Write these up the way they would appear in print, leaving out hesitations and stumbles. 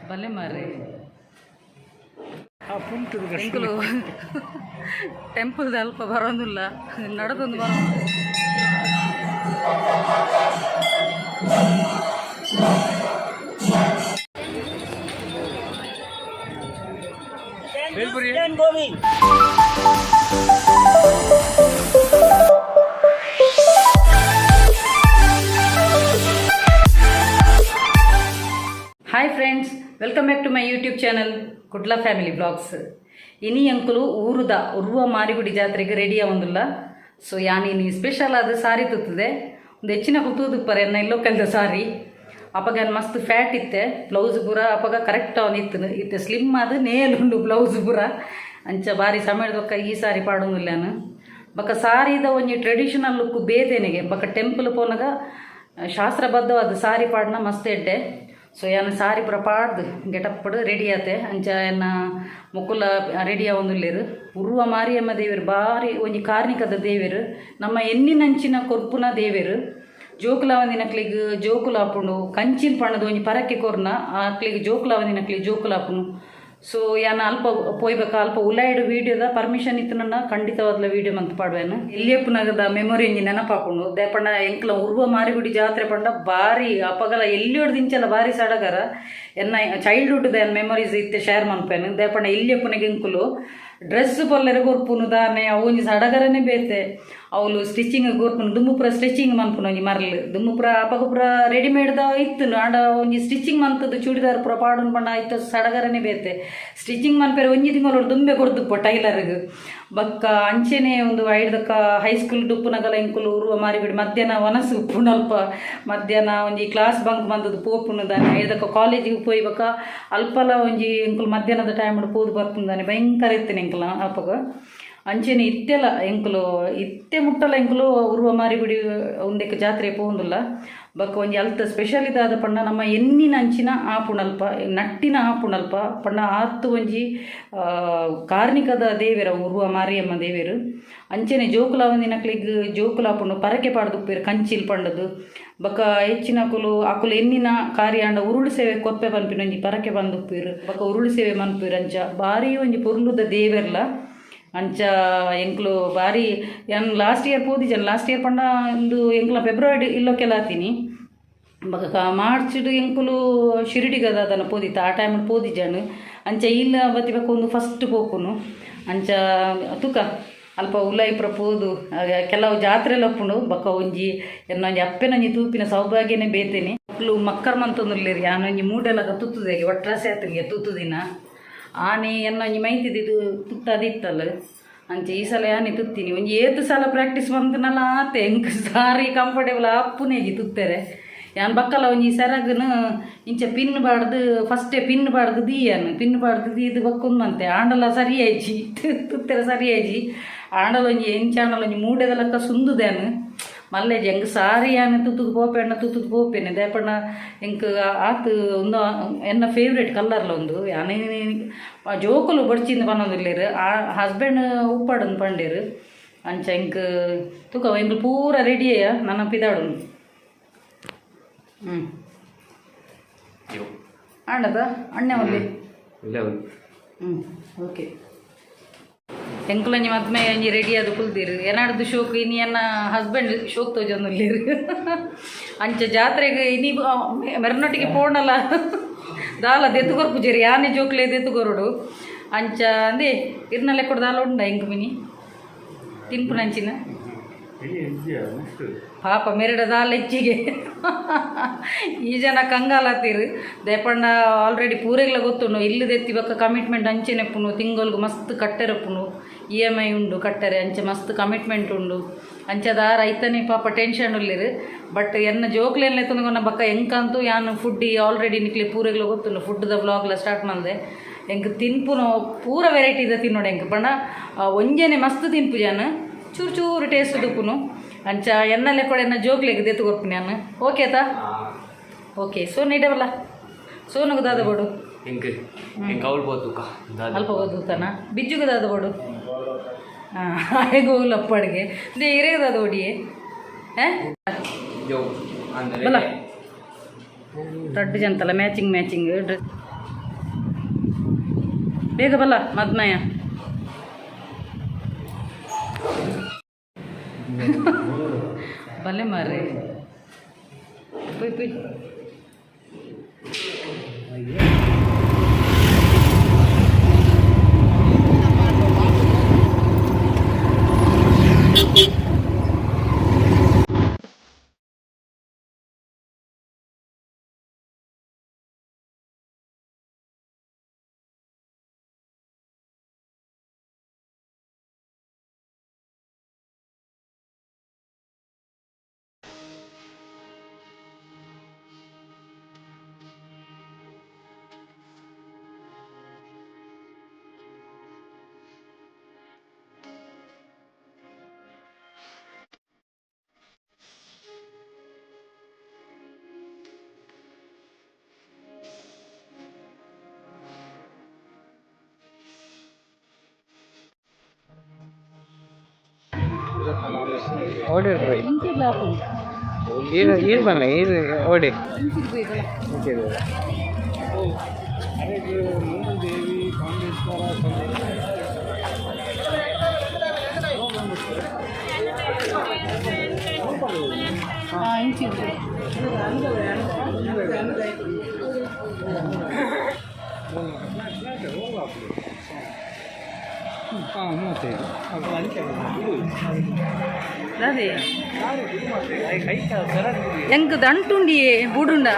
ಬಲೆ ಮಾರೆ. ಎಂಕುಲು ಟೆಂಪಲ್ ಅಲ್ಪ ಬರೋದಿಲ್ಲ, ನಡದೊಂದು ಬರೋ. Hi friends, welcome back to my YouTube channel Kudla family blogs. ಇನಿ ಅಂಕುಲು ಊರುದ ಉರ್ವ ಮಾರಿಗುಡಿ ಜಾತ್ರೆಗೆ ರೆಡಿ ಆವೊಂದುಲ್ಲ. ಸೊ ಯಾನ್ ಇನಿ ಸ್ಪೆಷಲ್ ಆದ ಸಾರಿ ತುತ್ತದೆ. ಒಂದು ಹೆಚ್ಚಿನ ತೂದುಪ್ಪರೆ ಎನ್ನ ಇಲ್ಲೋ ಕಲ್ದ ಸಾರಿ. ಅಪಗ ಮಸ್ತ್ ಫ್ಯಾಟ್ ಇತ್ತೆ, ಬ್ಲೌಸ್ ಪೂರ ಅಪಗ ಕರೆಕ್ಟ್ ಅವನ್ ಇತ್ತು. ಇತ್ತೆ ಸ್ಲಿಮ್ ಆದ ನೇಲುಂಡು ಬ್ಲೌಸ್ ಪೂರ. ಅಂಚ ಬಾರಿ ಸಮಯದ ಈ ಸಾರಿ ಪಾಡೊಂದುಲ್ಲ. ಬೊಕ ಸಾರಿದ ಒಂಜಿ ಟ್ರೆಡಿಷನಲ್ ಲುಕ್ ಬೇತೆನೆಗೆ. ಬೊಕ ಟೆಂಪಲ್ ಪೋನಗ ಶಾಸ್ತ್ರಬದ್ಧವಾದ ಸಾರಿ ಪಾಡ್ನ ಮಸ್ತ್ ಎಡ್ಡೆ. ಸೊ ಯಾನ್ ಸಾರಿ ಪೂರ ಪಾಡ್ದು ಗೆಟಪ್ಪಡು ರೆಡಿ ಆತೆ. ಅಂಚ ಎನ್ನ ಮೊಕುಲ ರೆಡಿ ಆವೊಂದುಲ್ಲೆರ್. ಉರ್ವ ಮಾರಿಯಮ್ಮ ದೇವೆರ್ ಬಾರಿ ಒಂಜಿ ಕಾರ್ಣಿಕದ ದೇವೆರ್, ನಮ್ಮ ಎನ್ನಿನಂಚಿನ ಕೊರ್ಪುನ ದೇವೆರ್. ಜೋಕುಲಾವಂದಿನಕ್ಲೆಗ್ ಜೋಕುಲಾಪುಂಡು. ಕಂಚಿನ ಪಣದ ಒಂಜಿ ಪರಕೆ ಕೊರ್ನ ಅಕ್ಲೆಗ್ ಜೋಕುಲಾವಂದಿನಕ್ಲೆಗ್ ಜೋಕುಲಾಪುಂಡು. ಸೊ ಯಾನ್ ಅಲ್ಪ ಪೋಯ್ಬೇಕ. ಅಲ್ಪ ಉಲಾಯ್ಡ್ ವೀಡಿಯೋದ ಪರ್ಮಿಷನ್ ಇತ್ತು ನನ್ನ ಖಂಡಿತವಾದ್ಲ ವೀಡಿಯೋ ಮಂತ್ ಪಾಡುವೆನು. ಎಲ್ಲಿಯಪ್ಪುನಗದ ಮೆಮೊರಿ ಒಂಜಿ ನೆನಪಾಪುಂಡು. ದೇಪಂಡ ಎಂಕ್ಲ ಉರ್ವ ಮಾರಿಗುಡಿ ಜಾತ್ರೆ ಪಂಡ ಬಾರಿ ಅಪಗಲ ಎಲ್ಲಿಯೊಡ್ದು ಇಂಚಲ ಬಾರಿ ಸಡಗರ. ಎನ್ನ ಚೈಲ್ಡ್ಹುಡ್ ದ ಮೆಮೊರೀಸ್ ಇತ್ತೆ ಶೇರ್ ಮನ್ಪೇನು. ದೇಪಂಡ ಎಲ್ಲಿಯಪ್ಪುನಗೆ ಎಂಕುಲು ಡ್ರೆಸ್ ಪೊಲ್ಲೆರೆ ಕೊರ್ಪುನು ದಾನೆ, ಅವು ಒಂಜಿ ಸಡಗರನೆ ಬೇತೆ. ಅವಳು ಸ್ಟಿಚಿಂಗ್ ಕೊರ್ಪುನು, ದುಂಬು ಪೂರ ಸ್ಟಿಚಿಂಗ್ ಮನ್ಪುನು. ಒಂಜಿ ಮರ್ಲ್ ದುಂಬು ಪೂರ ಅಪಗ ಪೂರ ರೆಡಿಮೇಡ್ ದ ಇತ್ತು. ಆಂಡ ಒಂಜಿ ಸ್ಟಿಚಿಂಗ್ ಮಂತದ್ದು ಚೂಡಿದಾರ್ ಪೂರ ಪಾಡುನು ಪಂಡ ಇತ್ತ ಸಡಗರನೆ ಬೇತೆ. ಸ್ಟಿಚಿಂಗ್ ಮನ್ಪೆರೆ ಒಂಜಿ ತಿಂಗಳು ದುಂಬೆ ಕೊರ್ದುಪ್ಪ ಟೈಲರ್ಗ್. ಬೊಕ್ಕ ಅಂಚೆನೆ ಒಂದು ಐಡ್ದಕ್ಕ ಹೈಸ್ಕೂಲ್ ಡುಪ್ಪುನಗಲ ಎಂಕುಲು ಉರುವ ಮಾರಿಗುಡಿ ಮಧ್ಯಾಹ್ನ ವನಸು ಉಪ್ಪುನಲ್ಪ ಮಧ್ಯಾಹ್ನ ಒಂಜಿ ಕ್ಲಾಸ್ ಬಂಕ್ ಬಂದದ್ದು ಪೋಪುನು ದಾನೆ. ಐಡ್ದಕ್ಕ ಕಾಲೇಜಿಗೆ ಪೋಯಿ ಬೊಕ್ಕ ಅಲ್ಪಲ ಒಂಜಿ ಎಂಕುಲು ಮಧ್ಯಾಹ್ನದ ಟೈಮ್ ಪೋದು ಬರ್ಪುಂದಾನೆ. ಭಯಂಕರ ಇತ್ತೇನೆ ಎಂಕುಲ ಅಪಗ. ಅಂಚೆನೆ ಇತ್ತೆಲ ಎಂಕುಲು ಇತ್ತೆ ಮುಟ್ಟಲ ಎಂಕುಲು ಉರುವ ಮಾರಿಗುಡಿ ಉಂದೆಕ್ ಜಾತ್ರೆ ಪೋವೊಂದುಲ್ಲ. ಬೊಕ್ಕ ಒಂಜಿ ಅಲ್ತ ಸ್ಪೆಷಲ್ ಇದಾದ ಪಂಡ ನಮ್ಮ ಎನ್ನಿನ ಅಂಚಿನ ಆಪುಣಲ್ಪ ನಟ್ಟಿನ ಆಪುಣಲ್ಪ ಪಂಡ ಆತ್ ಒಂಜಿ ಕಾರ್ಣಿಕದ ದೇವೆರ ಉರುವ ಮಾರಿಯಮ್ಮ ದೇವೆರು. ಅಂಚೆನೆ ಜೋಕುಲಾವಂದಿನಕ್ಲೆಗ್ ಜೋಕುಲಾಪುಂಡು, ಪರಕೆ ಪಾಡ್ದುಪ್ಪೆರ್ ಕಂಚಿಲ್ ಪಂಡದು. ಬೊಕ್ಕ ಹೆಚ್ಚಿನಕುಲು ಅಕುಲು ಎನ್ನಿನ ಕಾರ್ಯಾಂಡ ಉರುಳು ಸೇವೆ ಕೊಪ್ಪೆ ಪನ್ಪಿನ ಒಂಜಿ ಪರಕೆ ಬಂದುಪ್ಪೆರ್. ಬೊಕ್ಕ ಉರುಳು ಸೇವೆ ಮನ್ಪುವೆರ್. ಅಂಚ ಬಾರಿ ಒಂಜಿ ಪೊರ್ಲುದ ದೇವೆರ್ಲ. ಅಂಚ ಎಂಕ್ಲು ಬಾರಿ ಯಾನ್ ಲಾಸ್ಟ್ ಇಯರ್ ಪೋದಿಜನ್. ಲಾಸ್ಟ್ ಇಯರ್ ಪಂಡ ಇಂದು ಎಂಕ್ಲ ಫೆಬ್ರವರಿ ಇಲ್ಲೊಕೆಲಾತೀನಿ. ಬೊಕ ಮಾರ್ಚ್ಡ್ ಎಂಕುಲು ಶಿರಡಿಗದ ಅದನ್ನು ಪೋದಿತ್ತ, ಆ ಟೈಮ್ ಪೋದಿಜಾನು. ಅಂಚ ಇಲ್ಲ ಬತ್ತಿ ಬೊಕ ಒಂದು ಫಸ್ಟ್ ಪೋಪುನು. ಅಂಚ ತುಕ ಅಲ್ಪ ಉಲಾಯಿ ಪೂರ ಪೋದು ಕೆಲವು ಜಾತ್ರೆಲ ಉಪ್ಪುಂಡು. ಬೊಕ ಒಂಜಿ ಎನ್ನ ಒಂಜಿ ಅಪ್ಪೆನೊಂಜಿ ತೂಪಿನ ಸೌಭಾಗ್ಯನೇ ಬೇತೇನೆ. ಮಕ್ಳು ಮಕ್ಕರ್ ಮಂತೊಂದುಲ್ಲೆರ್. ಯಾನ್ ಒಂಜಿ ಮೂಡೆಲಕ ತುತ್ತುದೆಗೆ ಒಟ್ರಾಸೆ ಆತುಂಗೆ ತುತ್ತುದಿನ. ಆನೆ ಎನ್ನ ಒಂಜಿ ಮೈತಿದ್ದು ತುತ್ತದಿತ್ತಲ್ಲ. ಅಂಚ ಈ ಸಲ ಯಾನೆ ತುತ್ತೀನಿ. ಒಂಜಿ ಏತ್ ಸಲ ಪ್ರಾಕ್ಟೀಸ್ ಮಂತನಲ್ಲ ಆತೆ. ಎಂಕ್ ಸಾರಿ ಕಂಫರ್ಟೇಬಲ್ ಆಪುನೇಜಿ ತುತ್ತೆರೆ. ಯಾನ್ ಬಕ್ಕಲ ಒಂಜಿ ಸೆರಗನು ಇಂಚ ಪಿನ್ ಪಾಡ್ದು, ಫಸ್ಟೇ ಪಿನ್ ಪಾಡ್ದು ದೀಯನ್. ಪಿನ್ ಪಾಡ್ದು ದೀದು ಬಕ್ಕೊಂದು ಮಂತೆ. ಆಂಡಲ ಸರಿ ಆಯ್ಜಿ, ತುತ್ತೆರೆ ಸರಿ ಆಯ್ಜಿ. ಆಂಡಲ ಒಂಜಿ ಎಂಚ ಆಂಡಲ ಒಂಜಿ ಮೂಡೆದ ಲೆಕ್ಕ ಸುಂದುದೇನು ಮಲ್ಲೇಜಿ. ಎಂಕ್ ಸಾರಿ ಯಾನ್ ತುತ್ತುದು ಪೋಪೆಣ್ಣ, ತುತ್ತುದು ಪೋಪೇನೆ. ದೇಪಣ್ಣ ಎಂಕ್ ಆತ್ ಒಂದು ಎನ್ನ ಫೇವ್ರೇಟ್ ಕಲ್ಲರ್ಲ ಒಂದು. ಯಾನ್ ಜೋಕುಲು ಬಡ್ಚಿಂದ ಪನ್ನೊಂದುಲ್ಲೆರ್, ಆ ಹಸ್ಬೆಂಡ್ ಉಪ್ಪಾಡಂದು ಪಂಡೇರು. ಅಂಚ ಎಂಕ್ ತುಕ ಎಂಕ್ ಪೂರ ರೆಡಿಯೇ ನನ್ನ ಪಿದಾಡು. ಹ್ಞೂ ಆಂಡದ ಅಣ್ಣೆ ಒಲ್ಲಿ. ಹ್ಞೂ ಓಕೆ. ಎಂಕುಲಂಜಿ ಮದ್ಮೆ ಒಂಜಿ ರೆಡಿ ಆದ್ ಕುಲ್ದಿರು. ಎನಾಡ್ದು ಶೋಕ್ ಇನಿ ಎನ್ನ ಹಸ್ಬೆಂಡ್ ಶೋಕ್ ತೋಜೊಂದುಲ್ಲೆರ್. ಅಂಚ ಜಾತ್ರೆಗ್ ಇನಿ ಮೆರ್ನೊಟ್ಟಿಗೆ ಪೋಣಲ ದಾಲ ದೆತ್ತು ಕೊರ್ಪುಜೆರ್, ಯಾನೆ ಜೋಕ್ಲೆ ದೆತ್ತು ಕೊರೊಡು. ಅಂಚ ಅಂದೇ ಇರ್ನ ಲೆಕ್ಕೊಡು ದಾಲ ಉಂಡ ಎಂಕ್ ಮಿನಿ ತಿನ್ಪುನಂಚಿನ. ಪಾಪ ಮೆರಡ ದಾಲ ಹೆಚ್ಚಿಗೆ ಈ ಜನ ಕಂಗಾಲತ್ತೀರು. ದೇಪಂಡ ಆಲ್ರೆಡಿ ಪೂರೆಗ್ಲ ಗೊತ್ತುಂಡು, ಇಲ್ಲಿ ದೆತ್ತಿ ಬೊಕ್ಕ ಕಮಿಟ್ಮೆಂಟ್ ಅಂಚೆನೆಪ್ಪುನು. ತಿಂಗೊಲ್ಗು ಮಸ್ತ್ ಕಟ್ಟೆರಪ್ಪುನು, ಇಎಮ್ಐ ಉಂಡು ಕಟ್ಟರೆ. ಅಂಚೆ ಮಸ್ತ್ ಕಮಿಟ್ಮೆಂಟ್ ಉಂಡು. ಅಂಚ ದಾರ ಐತನೆ ಪಾಪ ಟೆನ್ಷನ್ ಉಲ್ಲೆರ್. ಬಟ್ ಎನ್ನ ಜೋಕ್ಲೆನ್ ಲೆತ್ತೊಂದು ಬೊಕ್ಕ ಎಂಕಂತೂ ಯಾನ್ ಫುಡ್ಡಿ ಆಲ್ರೆಡಿ ನಿಕ್ಲೆ ಪೂರೆಗ್ಲ ಗೊತ್ತುಂಡು, ಫುಡ್ದ ವ್ಲಾಗ್ಲ ಸ್ಟಾರ್ಟ್ ಮಲ್ದೆ. ಎಂಕ್ ತಿನ್ಪುನು ಪೂರ ವೆರೈಟಿದ ತಿನ್ನೋಡು ಎಂಕ್. ಪಂಡ ಒಂಜೆನೆ ಮಸ್ತ್ ತಿನ್ಪು ಜಾನ್, ಚೂರು ಚೂರು ಟೇಸ್ಟ್ ದುಪ್ಪುನು. ಅಂಚ ಎನ್ನಲೆ ಕೂಡ ಎನ್ನ ಜೋಕ್ಲೆಗ್ ದೆತ್ತು ಕೊರ್ಪುನಿ ಯಾನ್. ಓಕೆ ತಾ? ಓಕೆ. ಸೋನು ಇಡವಲ್ಲ, ಸೋನುಗು ದಾದ ಬೋಡು? ಎಂಕ್ ಎಂಕ್ ಅವಳು ಪೋತುಕ. ಅಲ್ಪ ಓದುತ್ತಾನ ಬಿಜ್ಜುಗು ದಾದ ಬೋಡು? ಹಾಂ, ಹೇಗೆ ಹೋಗ್ಲಪ್ಪ ಅಡುಗೆ they ಇರೇಗದಾದ ಒಡಿಯೇ. ಜೋ ಅಂದ್ರೆ ಬಲ. ರಡ್ಡು ಜಂತಲ್ಲ ಮ್ಯಾಚಿಂಗ್ ಮ್ಯಾಚಿಂಗ್ ಡ್ರೆಸ್. ಬೇಗ ಬಲ್ಲ ಮದ್ಮಯ. ಬಲ್ಲೆ ಮಾರ್ರೆ, ಪುಯ್ ಪುಯ್. ಓಡಿ. ಈರು ಈರು ಬನ್ನ ಈರು ಓಡಿ. ಅದೇ ಎಂಕ್ ದಂಟುಂಡಿಯೇ ಬೂಡುಂಡ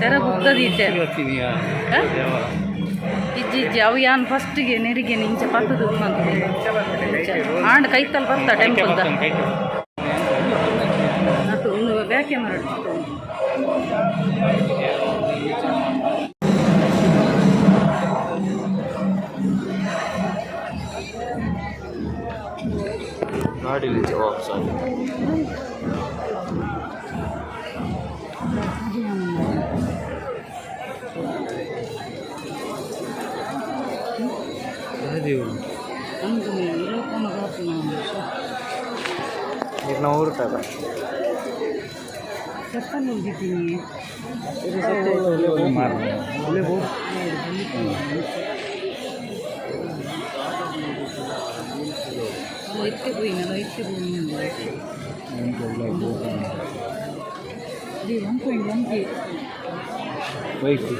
ಸರ ಬುಕ್ತದೀತೆ. ಇಜ್ಜಿ ಇಜ್ಜಿ, ಅವು ಯಾನ್ ಫಸ್ಟ್ಗೆ ನೆರಿಗೆ ಇಂಚ ಪತ್ತದು ಆಂಡ್ ಕೈತಲ್ ಬರ್ತಾ ಟೆಂಪಲ್ದ ಅದು ಒಂದು ಬ್ಯಾಕ್ ಕ್ಯಾಮರಾ. ನಾಡಿಲ್ಲಿ ಜವಾಬ್ ಸಾರಿ. ಒಂದು ನೂರು ತಗ. ಚಪ್ಪಲ್ ಹೋಗಿದ್ದೀನಿ. ಇತ್ತೆ ಪೋಯಿನ ಇತ್ತೆ ಪೋಯಿನ 1.1K. ಐತಿ.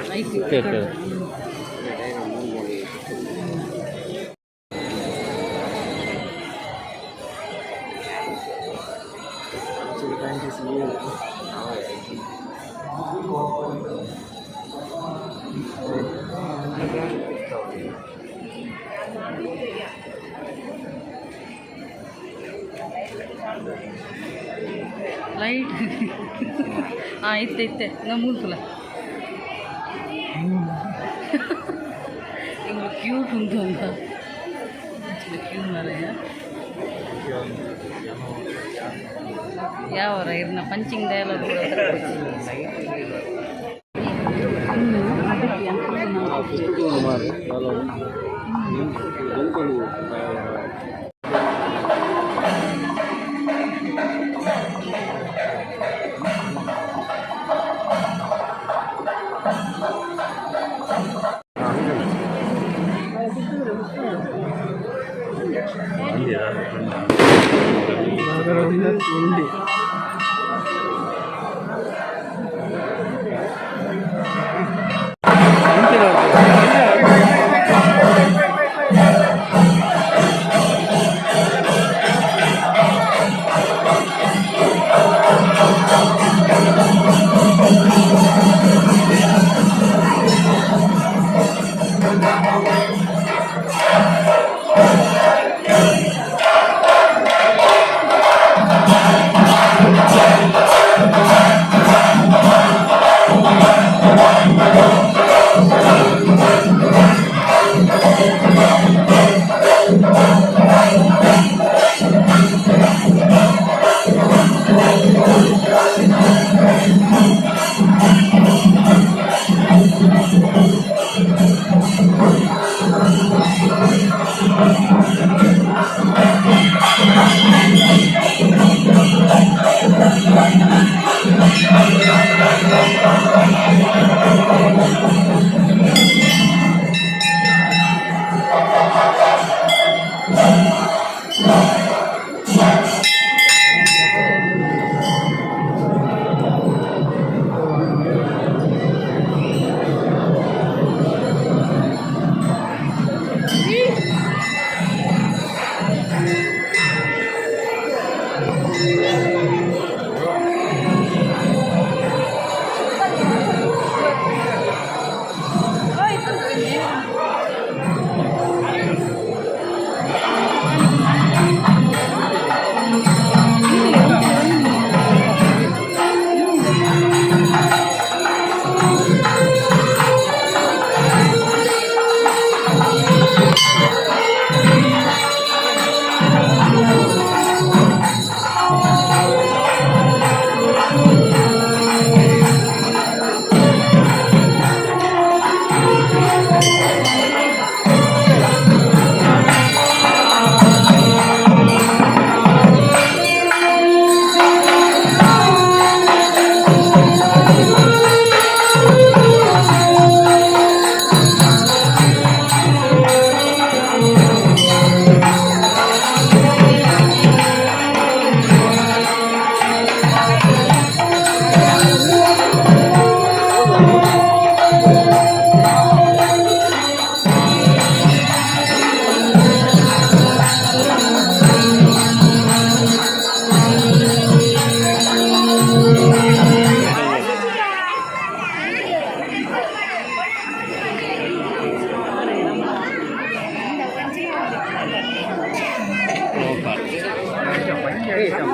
ಲೈಟ್ ಹಾಂ ಇತ್ತೆ ಇತ್ತೆ ನಾವು ಮೂಲ್ತುಲ ಇವ್ರು ಕ್ಯೂಟ್ ಉಂಟು ಅಂತ ಕ್ಯೂ ಮಾರಾಯ. ಯಾವರ ಇರ್ನ punching dialogue.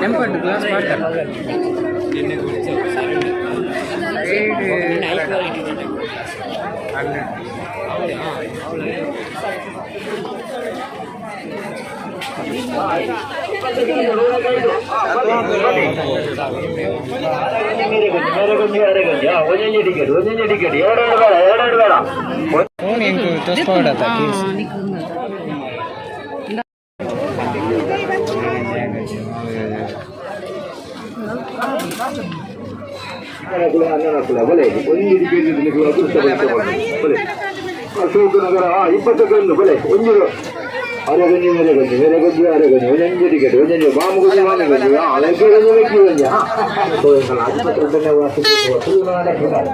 Tempered glass water. Phone ಎಂಕು ತೋಸ್ಪಾಡತ್ತ ಕೇಸ್. ಅಶೋಕನಗರ ಇಪ್ಪತ್ತೊಂದು ಬಲೆ ಒಂದು ಅರೆಗಂಜಿ ಮೇರೆಗಂಜಿ ಮೇರೆಗಂಜಿ ಅರೆಗಂಜಿ ಒಂಜಂಜಿ ಟಿಕೆಟ್ ಒಂಜಂಜಿ ಬಾಮುಗಂಜಿ ಮಾನಗಂಜಿ ಅಲೆಗಂಜಿ ವೆಕ್ಕಿಗಂಜಿ. 22ನೇ ವಾರ್ಷಿಕೋತ್ಸವ ತುಳುನಾಡ ತುಡಾರ್,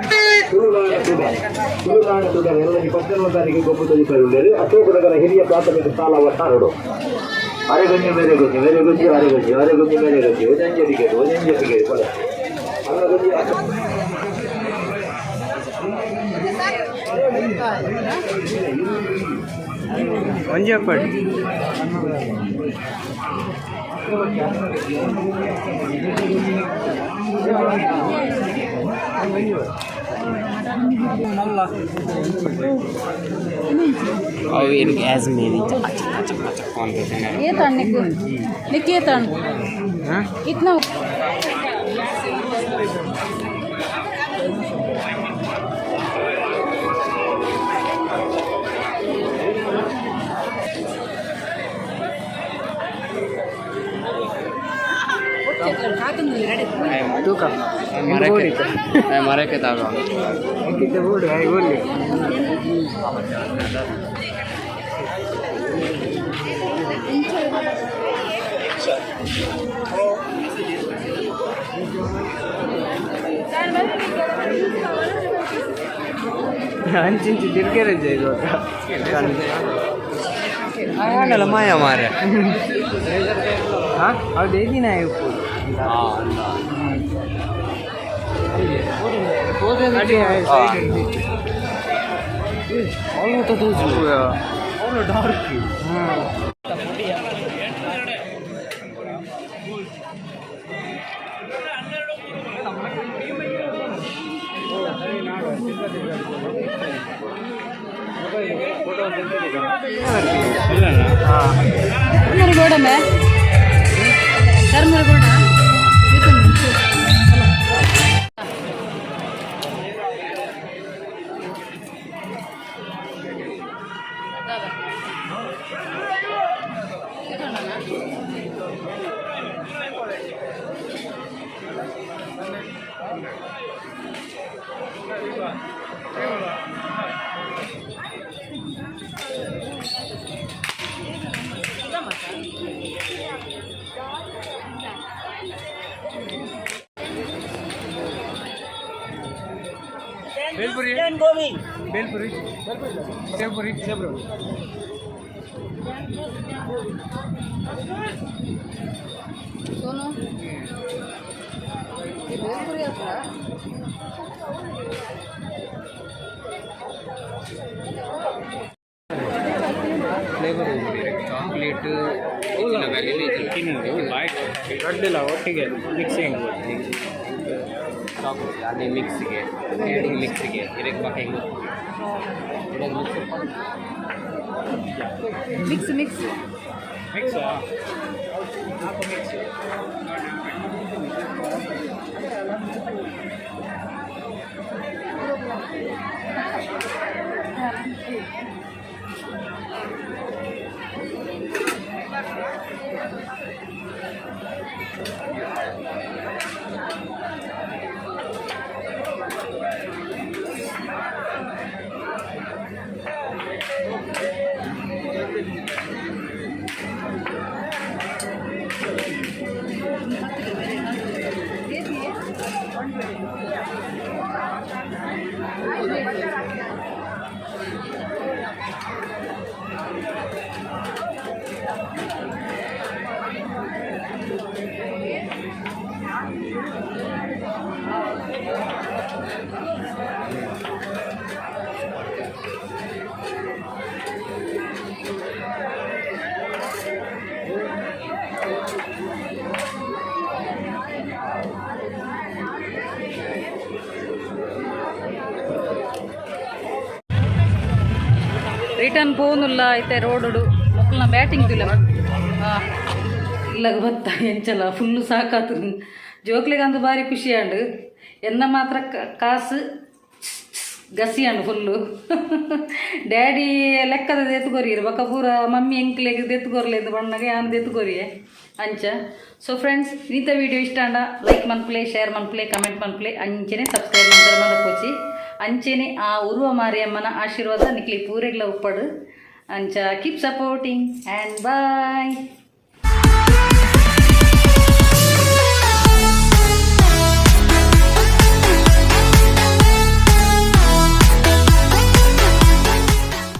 ತುಳುನಾಡ ತುಡಾರ್, ತುಳುನಾಡ ತುಡಾರ್. ಎಲ್ಲ 21ನೇ ತಾರೀಕು ಗೊಬ್ಬು ತೋಜಿಪರುಳ್ಳೇರು. ಅಶೋಕನಗರ ಹಿರಿಯ ಪ್ರಾಥಮಿಕ ಶಾಲಾ ವಟ್ಟಾರಡು. ಅರೆಗಂಜಿ ಮೇರೆಗಂಜಿ ಮೇರೆಗಂಜಿ ಅರೆಗಂಜಿ ಅರೆಗಂಜಿ ಮೇರೆಗಂಜಿ ಒಂಜಂಜಿ ಟಿಕೆಟ್ ಒಂಜಂಜಿ ಟಿಕೆಟ್ ಬಲೆ ಅಲ್ಲಗಂಜಿ. ಒಂಜಿ ಅಪ್ಪಡಿ. ಅವು ಗ್ಯಾಸ್ ಮೇಲೆ ಚಕ ಚಕ ಚಕ ಚಕ ಅಂತ. ಏತಾಣ್ ನಿಕ್ಕು ನಿಕ್ ಏತಾಣ್ ಇತ್ನ. ತೂಕ. ಮರಕ್ಕೆ ಮರಕ್ಕೆ ತಾಗ. ಬೋಡು ಬೋಡ್ಲಿ. ಅಂಚಿಂಚಿ ತಿರ್ಗೆರೆ ಇವಾಗ. ಆಂಡಲ ಮಾಯ ಮಾರೆ. ಹಾಂ, ಹೌದು, ಏದಿನ ಉಪ್ಪು. ಅವಳು ಡಾರ್ಕ್. ಕರ್ಮುರಿಗೋಡ ಮೇ ಕರ್ಮುರಿಗೋಡ. Bhelpuri, bhelpuri, sevpuri, sevpuri. Sonu, bhelpuri ಅತ್ರ. ಫ್ಲೇವರ್ ಚಾಕ್ಲೇಟ್ ದೊಡ್ಡಿಲ್ಲ, ಒಟ್ಟಿಗೆ ಮಿಕ್ಸಿಂಗ್. ಚಾಕ್ಲೇಟ್ ಅದೇ ಮಿಕ್ಸಿಗೆ, ಎರಡು ಮಿಕ್ಸಿಗೆ ಇರಕ್ಕೆ ಬಾಕ ಹೆಂಗೆ mix mix. Mix. Return ಪೋನುಲ್ಲ ಐತೆ ರೋಡುಡು. ಮೊಕ್ಕಲ್ನ ಬ್ಯಾಟಿಂಗ್ ತುಲೆ ಇಲ್ಲಗ ಬತ್ತ. ಎಂಚಲ ಫುಲ್ಲು ಸಾಕಾತು. ಜೋಕ್ಲಿಗಂದು ಬಾರಿ ಖುಷಿ ಆಂಡು. ಎನ್ನ ಮಾತ್ರ ಕಾಸು ಗಸಿ ಆಂಡು ಫುಲ್ಲು. ಡ್ಯಾಡಿ ಲೆಕ್ಕದ ದೆತ್ಕೊರಿಯರು ಬೊಕ ಪೂರ ಮಮ್ಮಿ ಎಂಕ್ಲೆಗ್ ದೆತ್ಕೊರ್లేదు ಬಣ್ಣಗೆ ಯಾನ್ ದೆತ್ಕೊರಿಯೆ ಅಂಚ. ಸೊ ಫ್ರೆಂಡ್ಸ್, ಈತ ವಿಡಿಯೋ ಇಷ್ಟ ಆಂಡ ಲೈಕ್ ಮನ್ಪುಲೆ, ಶೇರ್ ಮನ್ಪುಲೆ, ಕಮೆಂಟ್ ಮನ್ಪುಲೆ, ಅಂಚನೆ ಸಬ್ಸ್ಕ್ರೈಬ್ ಮನ್ಪುಲೆ ಮದಪೊಚಿ. ಅಂಚನೆ ಆ ಉರುವ ಮಾರಿಯಮ್ಮನ ಆಶೀರ್ವಾದ ನಿಕ್ಲಿ ಪೂರೆಗ್ಲ ಉಪ್ಪಡು. ಅಂಚ ಕೀಪ್ ಸಪೋರ್ಟಿಂಗ್ ಆ್ಯಂಡ್ ಬಾಯ್.